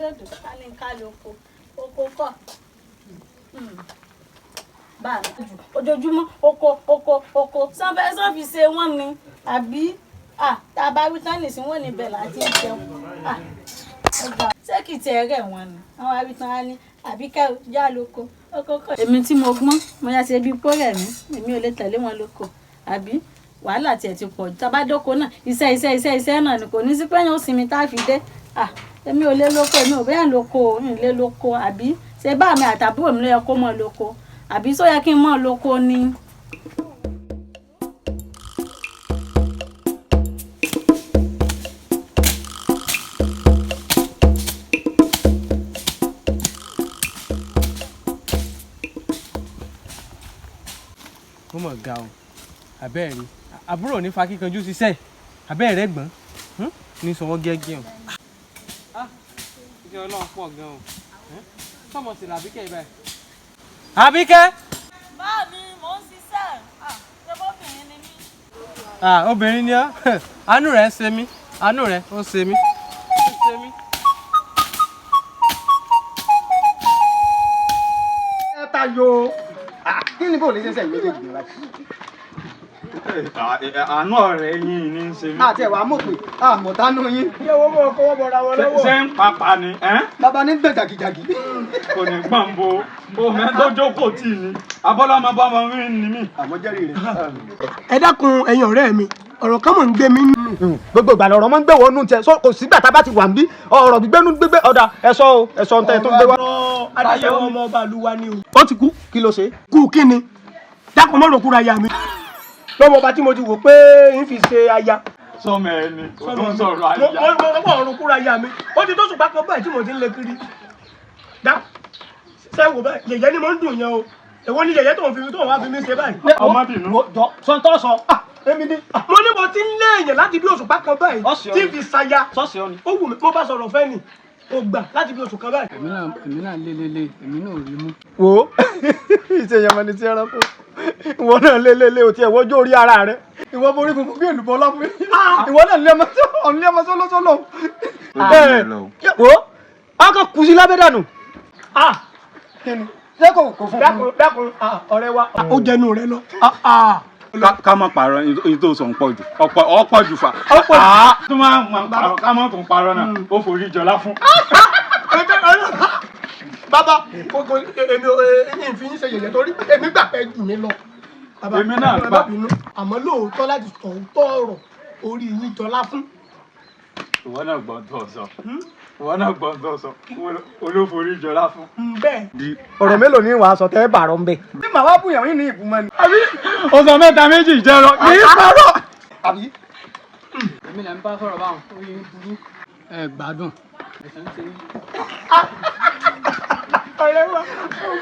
dòdò ká ní ká lóko oko kọ́ bá mi jù ojoojúmọ́ oko oko oko sanfẹ́ sanfi ṣe wọ́n ni àbí tá a bá wí tán nìsín wọ́n níbẹ̀ láti ń jẹun ṣé kìí tiẹ̀ rẹ̀ wọ́n ni àwọn awí tán á ní àbí kẹ́ já lóko oko kọ́. Èmi tí mo gbọ́n mo yá ṣe bí pọ́rẹ̀ mi èmi ò lè tẹ̀lé wọn lóko àbí wàhálà tiẹ̀ ti pọ̀ jù tá a bá dóko náà iṣẹ́ iṣẹ́ iṣẹ́ iṣẹ́ náà ni kò ní sí pé yóò sinmi tá a fi dé èmi ò lè lóko èmi ò bẹ́ẹ̀ lóko ò lè lóko àbí ṣe bá mi àtàbúrò mi ló yẹ kó mọ̀ lóko àbí só yẹ kí n mọ̀ lóko ni. Ó mọ̀ ga o, àbẹ́ẹ̀ rí àbúrò ní fa kíkanjú ṣiṣẹ́ àbẹ́ẹ̀ rẹ̀ gbọ́n ní sọwọ́ gẹ́gẹ́ o. Iṣẹ́ Ọlọ́run pọ̀ gan o, sọmọ sí làbíkẹ́ ibà. Àbíkẹ́. Bá mi mò ń ṣiṣẹ́ ṣé bóbìnrin ni mí. Obìnrin ni ọ́, àánú rẹ̀ ń ṣe mí, àánú rẹ̀ ó ń ṣe mí. Ẹ ta yo kí ni bò lè ṣẹ̀ṣẹ̀ méjèèjì ní báyìí. Àánú ọ̀rẹ́ yín ní í ṣe mí. Àti ẹ̀wà mọ̀ pé àmọ̀tánú yín. Ṣé owó mọ̀ kọ́wọ́ bọ̀ra wọn lọ́wọ́? Ṣé ń papà ni? Bàbá ní gbẹ̀ jàgìjàgì. Kò ní gbọ̀n bo omi tó jókòó tì ní. Abọ́lá máa bá ọmọ mi ní mí. Àmọ́ jẹ́rìí rẹ̀. Ẹ dákun ẹ̀yin ọ̀rẹ́ mi, ọ̀rọ̀ kan mọ̀ ń gbé mi nù. Gbogbo ìgbà lọ̀rọ̀ máa ń gbé wọnú tẹ, kò sígbà tá a bá ti wà ń bí ọ̀rọ̀ gbígbénú gbígbé ọ̀dà ẹ̀sọ́ o ẹ̀sọ́ ń tẹ tó ń gbé wá. Adéṣẹ́wọ̀n ọmọ ọba àlúwa ni o. Ó ti kú, kí ló ṣe? Kú kí ni? Dákun mọ́ ròkúra ya mi. Lọ́mọ ọba tí mo ti wò pé ń fi ṣe aya. Sọmọ ẹni tó ń sọ̀rọ̀ aya. Mo mọ̀ ròkúra ya mi. Ó ti tó sùpá kan báyìí tí mo ti ń lé kiri. Dákun sẹ́wọ̀n báyìí yẹ̀yẹ́ ni mo ń dùn yẹn o. Èwo ni yẹ̀yẹ́ tó ń fi tó ń wá fi mí ṣe báyìí? Ọmọ bínú. Sọ tó sọ. Èmi ni. Mo ní mo ti ń lé èèyàn láti bí oṣù kan báyìí tí ń fi ṣaya. Ó wù mí mo bá sọ̀rọ̀ fẹ́ ni o gbà láti bí oṣù kan báyìí. Èmi náà lélele èmi náà rí mú. Wo ìṣèyànmọ́ ni ti ẹranko ìwọ náà lélele o tiẹ̀ wọ́jọ́ orí ara rẹ ìwọ borí funfun bí èlùbọ́ láfún ìwọ náà lé ọmọ sólósóló. Wo ọkọ̀ kù sí lábẹ́ dànù. Ṣé kò kò fún mi? Dákun ọ̀rẹ́ wa ó jẹnu rẹ lọ. Ká má parọ́ èyí tó sọ ń pọ̀ jù ọ̀pọ̀ jù fà. Tó máa ń parọ́ ká má tún parọ́ náà ó forí jọlá fún. Bàbá kò èmi ò fi yín ṣe yẹ̀yẹ́ torí èmi gbà pé jù mí lọ. Èmi náà gbà. Àmọ́ lóòótọ́ láti sọ̀tọ̀ ọ̀rọ̀ orí yín jọlá fún. Ìwọ náà gbọ́n tó sọ. Ìwọ náà gbọ́n tó sọ. Olóforí jọlá fún. Bẹ́ẹ̀. Ọ̀rọ̀ mélòó ni wàá sọ tẹ́ bàrọ̀ ń bẹ̀. Bí màá wá bùyàn yín ní ìbùmọ̀ ni. Àbí ọ̀sán mẹ́ta méjì jẹ́rọ kì í parọ́. Àbí. Èmi là ń bá sọ̀rọ̀ báwọn ó yẹ burú. Ẹ gbádùn. Ẹ̀sán ṣe yín. Ọ̀rẹ́ wa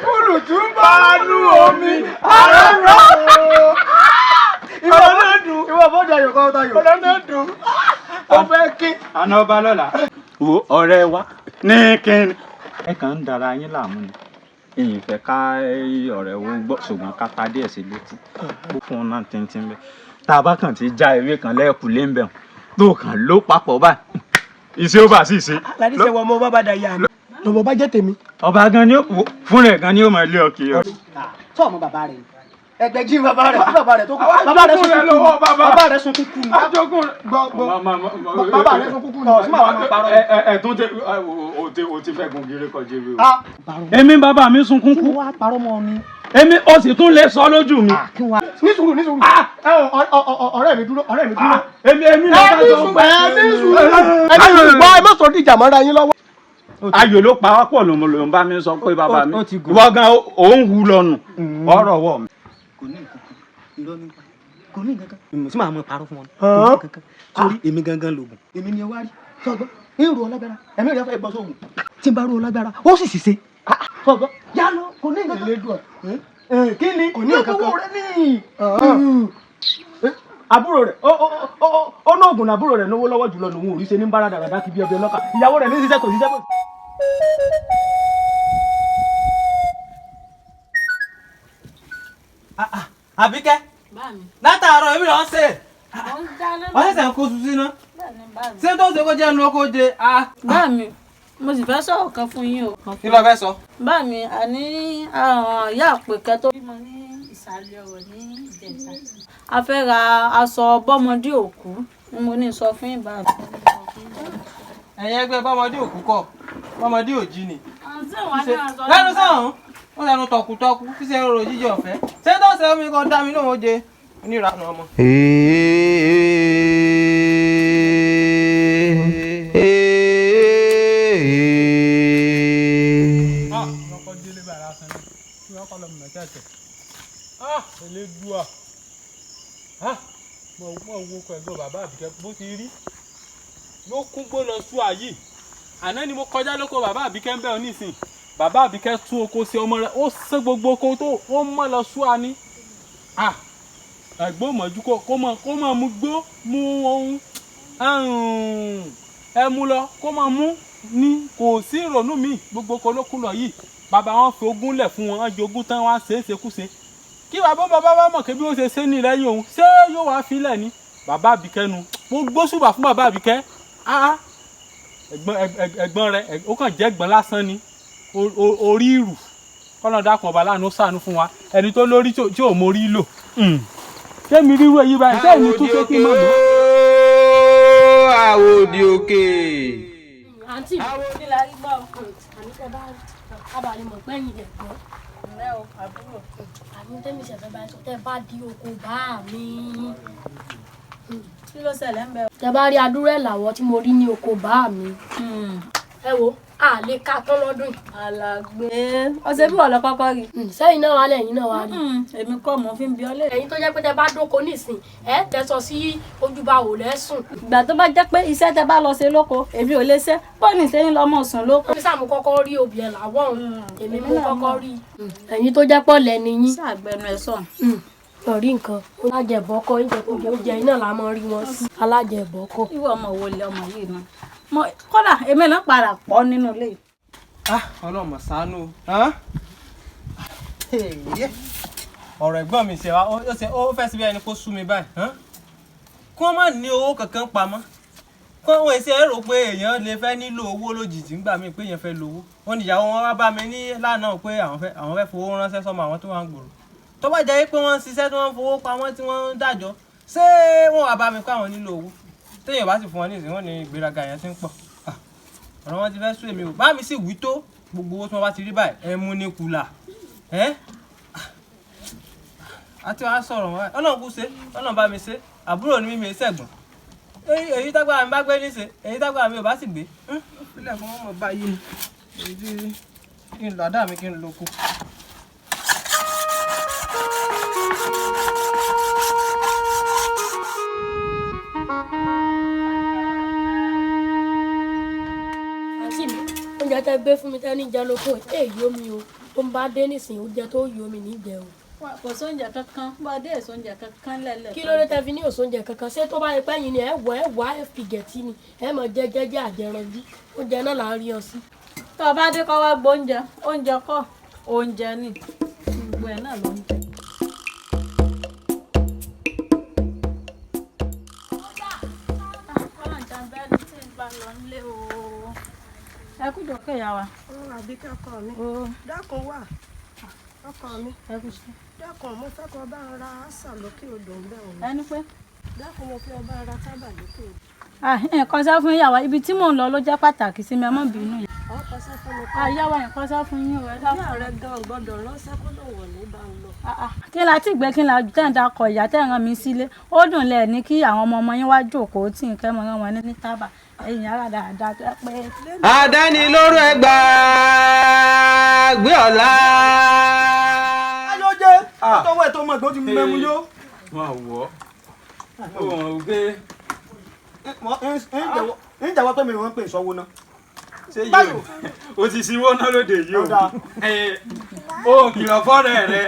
Fúlù tún bá nú omi ààrẹ rọ. Ọ̀rọ̀ náà dùn. Ìwọ bọ́dọ̀ ayò kọ́ tayò. Ọ̀rọ̀ náà dùn. Ó fẹ́ kí. Àná ọba lọ́la. Wo ọ̀rẹ́ wa ní kíni. Ẹ kàn ń dara yín láàmú ni. Ìyìn fẹ́ ká ọ̀rẹ́ wo gbọ́ ṣùgbọ́n ká ta díẹ̀ sí létí. Ó fún un náà tíntín bẹ́ẹ̀. Tá a bá kàn ti já ewé kan lẹ́ẹ̀kúlé ń bẹ̀ wọ́n tó kàn ló papọ̀ báyìí. Ìṣe ó bà sì ṣe. Ládìsẹ́ wọ ọmọ bàbá dà yá mi. Lọ́mọ bá jẹ́ tèmi. Ọba gan ni ó fún rẹ̀ gan ni ó máa lé ọkì ọ. Sọ ọmọ bàbá rẹ̀ ẹgbẹ̀jì bàbá rẹ̀ fún bàbá rẹ̀ tó kú. Bàbá rẹ̀ sunkún kú. Bàbá rẹ̀ sunkún kú. Ajogún rẹ̀. Gbọ́ bàbá rẹ̀ sunkún kú. Ọ̀ sí màá máa parọ́. Ẹ tún tẹ o ti fẹ́ gun gírí kọjá ewé o. Èmi bàbá mi sunkún kú. Èmi o sì tún lè sọ lójú mi. Ní sùúrù ní sùúrù. Ọ̀rẹ́ mi dúró ọ̀rẹ́ mi dúró. Èmi lọ bá sọ pé. Ẹ ní sùúrù ẹ ní sùúrù gbọ́ ẹ má sọ díjà mọ́ra yín lọ́wọ́. Ayò ló pa wá pọ̀ ló ń bá mi sọ pé bàbá mi. Ìwọ gan òun hu lọ́nu ọ̀rọ̀ wọ̀ mi. Kò ní nǹkan kan irọ́ nípa kò ní nǹkan kan. Tí màá mọ parọ́ fún wọn kò ní nǹkan kan torí èmi gangan lògùn. Èmi ni ẹ wá rí sọgbọ́n ń ro ọlágbára ẹ̀mí rẹ̀ fẹ́ bọ́ sóògùn tí n bá ro ọlágbára ó sì ṣiṣẹ́ sọgbọ́n yá lọ kò ní nǹkan kan. Kí ni Kò ní nǹkan kan. owó rẹ ní. Àbúrò rẹ̀ ó ní oògùn àbúrò rẹ̀ lówó lọ́wọ́ jùlọ lòun ò rí ṣe ní bára dàgbà kí bí ọbẹ̀ ọlọ́kà ìyàwó rẹ̀ ní ṣiṣẹ́ kò ṣiṣẹ́ kò. Àbíkẹ́ látàárọ̀ èmi lọ́ọ́ ṣe wọ́n ṣẹ̀ṣẹ̀ ń kó sùn síná ṣé tó ṣe kó jẹ́ ẹnu oko jẹ. Bá mi Mo sì fẹ́ sọ̀rọ̀ kan fún yín o. Kí ló fẹ́ sọ? Bá mi, àní àwọn ìyá àpèkẹ́ tó bímọ ní ìsàlẹ̀ ọ̀rọ̀ ní Ìjẹ̀ṣà. A fẹ́ ra aṣọ bọ́mọdé òkú ni mo ní sọ fún yín bá mi. Ẹ̀yin ẹgbẹ́ bọ́mọdé òkú kọ́, bọ́mọdé òjì ni. Àǹtí wọn ní aṣọ Lẹ́nu sọ̀hún, ó lẹ́nu tọkùtọkù, ṣíṣe rorò jíjẹ ọ̀fẹ́. Ṣé tó ṣe omi kan dá mi lóhùn oje? Onírànú ọmọ. Ọkọ̀ délé bàrà sàn náà, kí wọ́n kọ́ lọ mọ̀ tẹ̀tẹ̀. Elédùà. Mo wo ọkọ̀ ẹ̀gbọ́n bàbá Àbíkẹ́ bó ti rí. Ló kún gbó lọ sú àyè. Àná ni mo kọjá lóko bàbá Àbíkẹ́ ń bẹ̀ ọ́ nísìn. Bàbá Àbíkẹ́ tún oko sí ọmọ rẹ̀, ó sán gbogbo oko tó ó mọ́ lọ sú a ní. Ẹ̀gbọ́n mọ̀jú kó mọ̀ mú gbó mú ohun ẹ mú lọ kó mọ̀ mú ní kò sí ìrònú mi gbogbo oko ló kún lọ yìí. Bàbá wọn fi ogún lẹ̀ fún wọn, wọ́n jogún tán wá ṣe é ṣekúṣe. Kí bàbá bàbá bá mọ̀ kébí ó ṣe ṣe ní lẹ́yìn òun, ṣé yóò wá filẹ̀ ni? Bàbá Àbíkẹ́ nu, mo gbóṣùbà fún bàbá Àbíkẹ́. Ẹ̀gbọ́n rẹ̀ ó kàn jẹ́ ẹ̀gbọ́n lásán ni, orí ìrù. Kọ́nà dákun ọba láàánú ṣàánú fún wa, ẹni tó lórí tí ò mórí lò. Kémi rírú èyí báyìí, ṣé èmi tún ṣe kí n mọ̀ lò? Àwòdì òkè. Àǹtí mi. Kí la rí gbọ́? Àní tẹ bá kábàárì mọ̀ pé ẹ̀yin lẹ̀ gbọ́. Ǹlẹ́ o, àbúrò. Àní tẹ́mi ṣẹ̀fẹ̀ bá sọ tẹ́ bá di oko bá mi. Kí ló ṣẹlẹ̀ ń bẹ? Tẹ bá rí adúrẹ́ làwọ̀ tí mo rí ní oko bá mi. Ẹ wo, a lè ka tán lọ́dún yìí. Alàgbé. Ọ̀sẹ̀ bí wọ́n lọ kọ́kọ́ rí. Sẹ́yìn náà wà lẹ́yìn náà wà rí. Èmi kọ́ mo fi ń bi ọ́ léèrè. Ẹ̀yin tó jẹ́ pé tẹ bá dóko nísìn, ẹ tẹ̀sọ̀ sí ojúbà wò lẹ́sùn. Ìgbà tó bá jẹ́ pé iṣẹ́ tẹ bá lọ ṣe lóko, èmi ò lè ṣe. Bọ́ọ̀nì sẹ́yìn lọ́mọ sùn lóko. Èmi sáà mo kọ́kọ́ rí obì ẹ̀ làwọ̀ ọ̀hún. Èmi mo kọ́kọ́ rí. Ẹ̀yin tó jẹ́ pọ̀ lẹ́ni yín. Ṣàgbẹnu ẹ̀ sọ̀n. Ọ̀rí nǹkan. Alájẹbọ́kọ oúnjẹ iná la mọ rí wọn sí. Alájẹbọ́kọ. Irú ọmọ wo lẹ ọmọ yìí náà? Kódà èmi náà padà pọ̀ nínú ilé yìí. Ọlọ́run mà ṣàánú o. Ọ̀rọ̀ ẹ̀gbọ́n mi ṣe wá, ó fẹ́ síbi ẹni kó sú mi báyìí. Kí wọ́n má ní owó kankan pamọ́. Kí wọ́n ṣe é rò pé èèyàn lè fẹ́ nílò owó lójijì ńgbà míì pé èèyàn fẹ́ lówó. Wọ́n ní ìyàwó wọn wá bá mi ní lánàá pé àwọn fẹ́ fowó ránṣẹ́ sọ́mọ àwọn tó wà ń gbòòrò. Tó bá jẹ́ pé wọ́n ń ṣiṣẹ́ tí wọ́n ń fowó pamọ́ tí wọ́n ń dájọ́, ṣé wọ́n wá bá mi pé àwọn nílò owó? Téèyàn bá sì fún wọn ní ìsìn, wọ́n ní ìgbéraga yẹn ti ń pọ̀. Ọ̀rọ̀ wọn ti fẹ́ sú èmi o. Bá mi sì wí tó gbogbo owó tí wọ́n bá ti rí báyìí, ẹ mú ní kùlà. Àti wàá sọ̀rọ̀ wọn. Ọlọ́run kú ṣe, Ọlọ́run bá mi ṣe, àbúrò ni mímí ṣẹ̀gbọ́n. Èyí tágbára mi bá gbé níṣe, èyí tágbára mi ò bá sì gbé. Ìpínlẹ̀ fún ọmọ báyìí ni. Èyí tí kí n lọ àdá mi kí n lóko. Àǹtí mi, oúnjẹ tẹ gbé fún mi tẹ́ ní jẹ lóko èyí omi o. Tó ń bá dé nísìnyí, oúnjẹ tó yí omi ní jẹ o. Kò sóúnjẹ kankan, bá dé sóúnjẹ kankan lẹ́lẹ̀. Kí ló dé tẹ fi ní òsóúnjẹ kankan? Ṣé tó bá yẹ pé ẹ̀yin ni ẹ wọ ẹ wá ẹ fi gẹ̀tì ni ẹ mọ̀ jẹ jẹ́jẹ́ àjẹranjú, oúnjẹ náà là ń rí ọ sí. Tó o bá dé kọ́ wá gbóúnjẹ, oúnjẹ kọ́, oúnjẹ ni, gbogbo ẹ̀ náà ló ń jẹ. Ẹ kú jọ̀kẹ́ ìyá wa. Àbíkẹ́ ọkọ mi. Dákun wà. Ọkọ mi. Dákun mo fẹ́ kó bá ń ra àṣà lókè odò ń bẹ̀ òun. Ẹni pé. Dákun mo fẹ́ bá ń ra tábà lókè odò. Nǹkan sá fún ìyá wa, ibi tí mò ń lọ ló jẹ́ pàtàkì sí mi, ẹ má bínú. Ọkọ sá fún mi. Ìyá wa nǹkan sá fún yín o. Ìyá rẹ gan gbọ́dọ̀ ránṣẹ́ kó lòun ò ní bá ń lọ. Kí la ti gbé kí la tẹ̀ ń dakọ̀ ìyá tẹ̀ ń rán mi sílé. Ó dùn lẹ̀ ní kí àwọn ọmọ ọmọ yín wá jókòó tí nǹkan mọ̀ rán wọn ní tábà. Ẹ̀yin ará dáadáa tó yẹ pé. Àdánilóró ẹgbàá gbé ọ̀la. Ayọ̀ jẹ́ tọwọ́ ẹ̀ tó mọ̀ ìgbó ti mẹ́mu yó. Wọ́n wọ̀ ọ́ wọ́n gbé. Ń jẹ́wọ́ pé mi wọ́n ń pè sọ́wọ́ náà. Ṣé yìí o ti sinwó náà lóde yìí o? O kìlọ̀ fọ́rẹ̀ rẹ.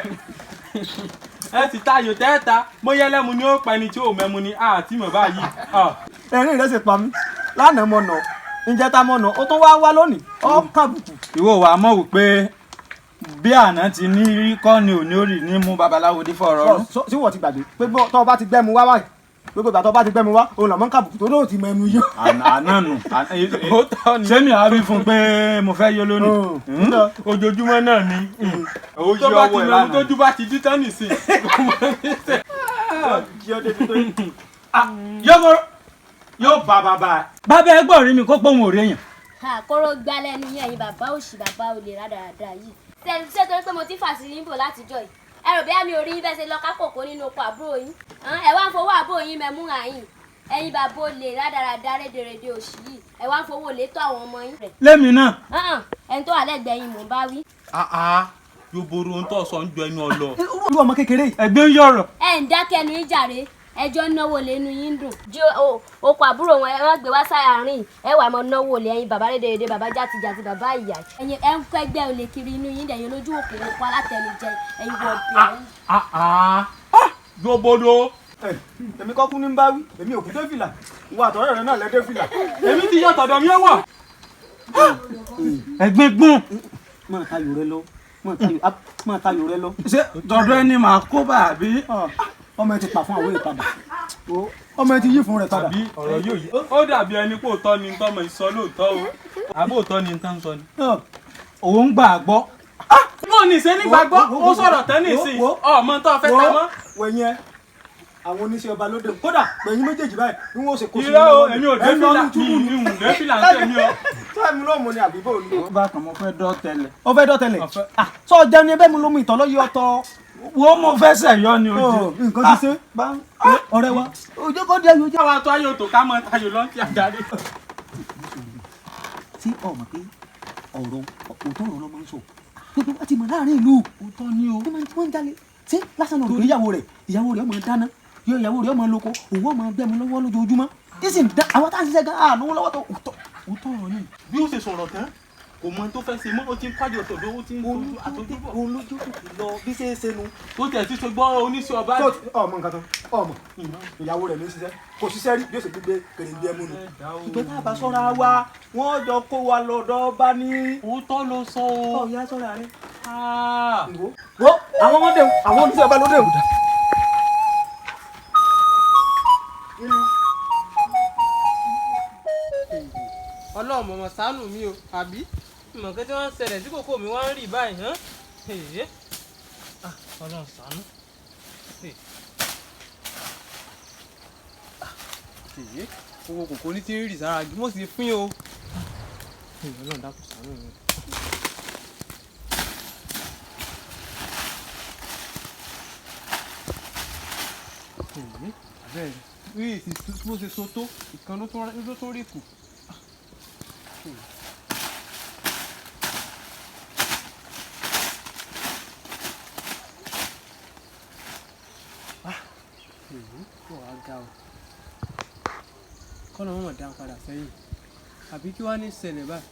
Ẹ ti tayò tẹ́ẹ̀ta, bóyá ẹlẹ́mu ni ó pa ẹni tí ò mẹ́mu ni àti mọ̀ báyìí. Ẹ̀rín rẹ̀ sì pa mí. Lánàá mo nà, ìjẹta mo nà, ó tún wá wá lónìí, ó kàbùkù. Ìwọ wàá mọ̀ wípé bí àná ti ní rí kọ́ ni òní ó rì ní mú babaláwo dé fọ̀rọ̀ rún. Sí wọ́n ti gbàgbé pé tọ́ ọ bá ti gbẹ́mu wá báyìí, Gbogbo ìgbà tó bá ti gbẹ́mu wá, òun làmọ́ ń kàbùkù tó lóò ti mọ ẹmu yó. Àná nù. Ṣé mi àá rí fún un pé mo fẹ́ yó lónìí? Ojoojúmọ́ náà ni. Ó Tó yí bá ti ọwọ́ ẹ̀ mẹ́mu lánàá. tójú bá ti dí tán nìsín. Yóò yóò bá bàbá ẹ̀. Bàbá ẹ gbọ́ rí mi kó pòun ò rí èèyàn. Kóró gbá lẹ́nu yín, ẹ̀yin bàbá òṣì, bàbá olè rádaràda yìí. Ṣé torí pé mo ti fà sí yín bò látijọ́ yìí, ẹ rò bẹ́ẹ̀ mi ò rí yín bẹ́ẹ̀ ṣe lọ kákòkò nínú oko àbúrò yín? Ẹ wá ń fowó àbúrò yín mẹ́mú àyìn. Ẹ̀yin bàbá olè rádaràda rédèrèdè òṣì yìí, ẹ wá ń fowó olè tó àwọn ọmọ yín. Lémi náà. Ẹni tó wà lẹ́gbẹ̀ẹ́ yín mò ń bá wí. Yóò borò ohun tó sọ ń jọ ẹnu ọlọ. Irú ọmọ kékeré yìí. Ẹgbẹ́ ń yọ̀rọ̀. Ẹ ń dákẹ́ ẹnu yín jàre, ẹjọ́ náwó lẹ́nu yín dùn. Jí oko àbúrò wọn ẹ wá gbé wá sáàárín, ẹ wà mọ náwó lé, ẹ̀yin bàbá rédèrèdè, bàbá játijàti, bàbá ìyá. Ẹ̀yin ẹ ń kẹ́gbẹ́ olè kiri inú yín dẹ̀yìn lójú òkú òkú alátẹnujẹ, ẹ̀yin wọ̀ bẹ̀. Yóò borò. Èmi kọ́ kú ní bá wí, èmi ò kú dé fìlà, ìwọ àtọ̀rẹ́ rẹ náà lẹ́ dé fìlà. Èmi ti yọ tọ̀dọ̀ mi ó wọ̀. Ẹ̀gbin gbùn. Máa tayò rẹ lọ, máa tayò rẹ lọ. Ṣé tọ̀dọ̀ ẹni màá kó bá àbí? Ọmọ ẹ ti pa fún àwọn ìpadà, ọmọ ẹ ti yí fún rẹ padà. Àbí ọ̀rọ̀ yóò yí. Ó dàbí ẹni pé òótọ́ ni tọ́mọ ìsọ lóòótọ́ o. Àbó òótọ́ ni tán sọ ni. Òun gbà gbọ́. Mo ní ṣe nígbàgbọ́, ó sọ̀rọ̀ tán nìsín. Ọmọ tó fẹ́ ta mọ́. Wẹ̀yìn ẹ, àwọn oníṣẹ́ ọba lóde, kódà pẹ̀yìn méjèèjì báyìí ni wọ́n ṣe kó sí. Irọ́ o, èmi ò dé fìlà, mi ò dé fìlà ń tẹ̀mí o. Sọ́ọ̀mù ló mú ni àbí bò ní. Bákan mo fẹ́ dọ́ tẹ́lẹ̀. Ó fẹ́ dọ́ tẹ́lẹ̀. Sọ jẹun ni ẹbẹ́ mi ló mú ìtọ́ lọ́yọ̀ ọ̀tọ̀. Wo mo fẹ́ sẹ̀yọ́ ni ojú. Nǹkan ti ṣe ọ̀rẹ́ wa. Ojú kò dé ayò jẹ́. Káwa tó ayò tó ká mọ tayò lọ́ntì àjáde. Ṣé o mọ̀ pé ọ̀rọ̀ òótọ́ ọ̀rọ̀ ló máa ń sọ? Gbogbo wa ti mọ̀ láàrin ìlú. Òótọ́ ni o. Wọ́n ń jalè. Ṣé lásán ló rò pé ìyàwó rẹ̀ ìyàwó rẹ̀ ó máa dáná, yóò ìyàwó rẹ̀ ó máa loko, òun ó máa gbẹ́mu lọ́wọ́ lójoojúmọ́. Tí sì ń dá àwọn tá à ń ṣiṣẹ́ gan-an lówó lọ́wọ́ tó òótọ́ ọ̀rọ̀ ni. Bí ó ṣe sọ̀rọ̀ tán, kò mọ tó fẹ́ ṣe mọ́, ó ti ń kájọ tọ̀dọ̀, ó ti ń tójú àtọ́jú bọ̀. Olójú kò lọ bí ṣe é ṣe nu. Ó tẹ̀ sí ṣe gbọ́ oníṣẹ́ ọba. Ọmọ nǹkan tán, ọmọ ìyàwó rẹ̀ ló ń ṣiṣẹ́, kò ṣiṣẹ́ rí bí ó ṣe gbígbé kèrèǹgbé ẹmu nu. Ìgbẹ́ tá a bá sọ́ra wa, wọ́n jọ kó wa lọ́dọ̀ bá ní. Òótọ́ ló sọ o. Ọ̀ya sọ́ra rẹ̀. Wo àwọn ọmọdé, àwọn oníṣẹ́ ọba lóde. Ọlọ́run mọ̀mọ́ ṣàánú mi o, àbí ìmọ̀kẹ́ tí wọ́n ń ṣẹlẹ̀ sí kòkó mi wá ń rì báyìí hàn. Ọlọ́run ṣàánú. Owó kòkó ní ti ń rì sára mo sì fín o. Ọlọ́run dákun ṣàánú mi. Bẹ́ẹ̀ ni bó ṣe so tó ìkan ló tún rí kù. Kọ́nà mọ̀mọ́ dá padà sẹ́yìn àbí kí wàá ní ṣẹlẹ̀ báyìí,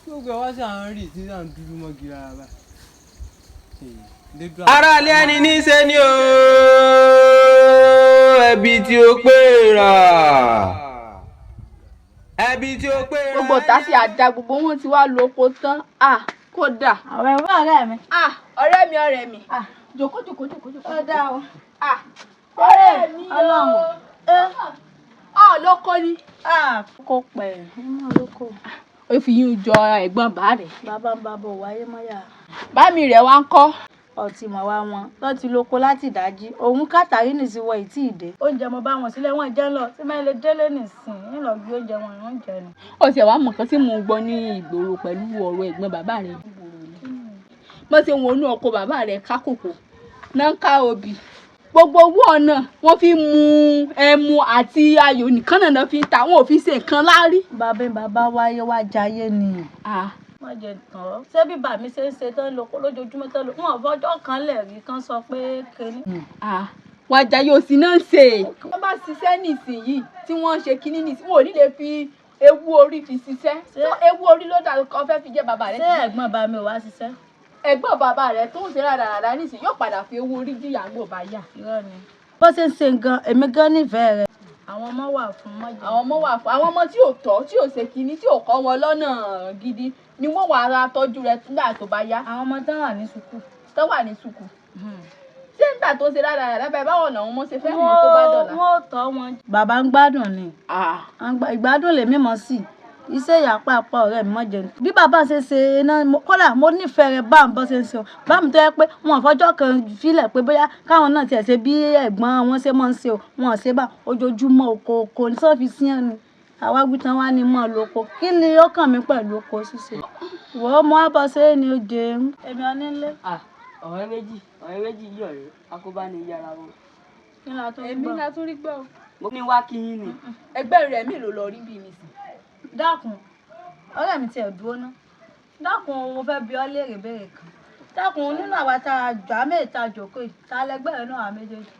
gbogbo ẹ̀ wá sí à ń rì tí à ń dúdú mọ́gi rárá báyìí. Aráalé ẹni ní í ṣe ni o, ẹbí tí ó pé rà, ẹbí tí ó pé rà. Gbogbo ọ̀tá sì àdá gbogbo wọn ti wá lóko tán, kódà. Àwọn ẹ̀wọ̀n ọ̀rẹ́ mi. Ọ̀rẹ́ mi, ọ̀rẹ́ mi. Jòkó jòkó jòkó jòkó. Ó dá o. Ọ̀rẹ́ mi o. Ọlọ́run. Ọ lóko ni. Kò pẹ̀, inú lóko. Ó fi yín jọ ẹ̀gbọ́n bá rẹ̀. Bàbá ń bàbá ò wáyé mọ́yà. Bá mi rẹ̀ wá ń kọ́. Ọtí mọ̀ wá wọn lọ́ ti lóko láti ìdájí, òun kàtàrí nìsí wọ ìtì ìdè. Oúnjẹ mo bá wọn sílẹ̀, wọ́n jẹ́ lọ tí mẹ́rin lè délé nìsín ń lọ gbé oúnjẹ wọn ìwọ̀n jẹ ni. Ó ti ẹ̀ wá mọ̀ nǹkan tí mò ń gbọ́ ní ìgboro pẹ̀lú ọ̀rọ̀ ẹ̀gbọ́n bàbá rẹ̀. Bó ṣe wọnú ọkọ bàbá rẹ̀ ká kòkó náà ń ká obì, gbogbo owó ọ̀nà wọ́n fi mu ẹmu àti ayò nìkan náà fi ń ta, wọn ò fi ṣe nǹkan láárí. Bàbá bàbá wáyé wá jayé ni. Má jẹ tán ọ, ṣé bí bàmí ṣe ń ṣe tán lóko lójoojúmọ́ tán lóko, wọn ò fọjọ́ kan lẹ̀ rí kán sọ pé kinní. Wàá jayé òsì náà ń ṣe. Wọ́n bá ṣiṣẹ́ nísìnyìí tí wọ́n ń ṣe kinní nísìnyìí, wọn ò ní lè fi ewu orí fi ṣiṣẹ́. Ewu orí ló dà kọ́ fẹ́ fi jẹ́ bàbá rẹ̀. Ṣé ẹ̀gbọ́n bá mi ò wá ṣiṣẹ́? Ẹ̀gbọ́n bàbá rẹ̀ tó ń ṣe rádaràda nísìnyí yóò padà fi ewu orí jìyà gbò bá yà. Irọ́ ni. Bó ṣe ń ṣe nǹkan, èmi gan nífẹ̀ẹ́ rẹ̀. Àwọn ọmọ wà fún mọ́jà. Àwọn ọmọ wà fún àwọn ọmọ tí ò tọ́, tí ò ṣe kinní, tí ò kọ́ wọn lọ́nà gidi ni wọ́n wà ara tọ́jú rẹ̀ nígbà tó bá yá. Àwọn ọmọ tán wà ní sùkúù. Tán wà ní sùkúù. Ṣé nígbà tó ń ṣe rádaràda báyìí, báwo làwọn ọmọ ṣe fẹ́ mọ̀ tó bá dọ̀la? Wọ́n ò tọ́ wọn. Bàbá ń gbádùn ni. Ìgbádùn lèmi mọ̀ sí iṣẹ́ ìyá pàápàá ọ̀rẹ́ mi mọ̀ jẹun. Bí bàbá ṣe ṣe iná, kódà mo nífẹ̀ẹ́ rẹ̀ bá ń bọ́ ṣe ń ṣe o. Bá mi tó yẹ pé wọn ò fọjọ́ kan filẹ̀ pé bóyá káwọn náà tiẹ̀ ṣe bí ẹ̀gbọ́n wọn ṣe máa ń ṣe o, wọn ò ṣe bá ojoojúmọ́ oko oko ní sọ́ọ́ fi sí ẹ̀ ni. Àwa wí tán wá ní mọ́ lóko. Kí ni ó kàn mí pẹ̀lú oko ṣíṣe? Wò ó, mo á bọ́ ṣe é ni ó jẹun. Èmi ò ní lé. Ọ̀rẹ́ méjì, ọ̀rẹ́ méjì yí ọ̀rẹ́ akóbá ni yára wọn. Kí ni a tún rí Èmi gbọ́? la tún rí gbọ́ o. Mo ní wá kí yín ni. Ẹgbẹ́ rẹ̀ mélòó lọ rí bí mi sí? Dákun, ọ̀rẹ́ mi tiẹ̀ dúró ná. Dákun, mo fẹ́ bi ọ́ léèrè béèrè kan. Dákun, nínú àwa tá a jọ àmì ìta jòkó yìí, ta lẹgbẹ́ rẹ náà àwa méjèèjì?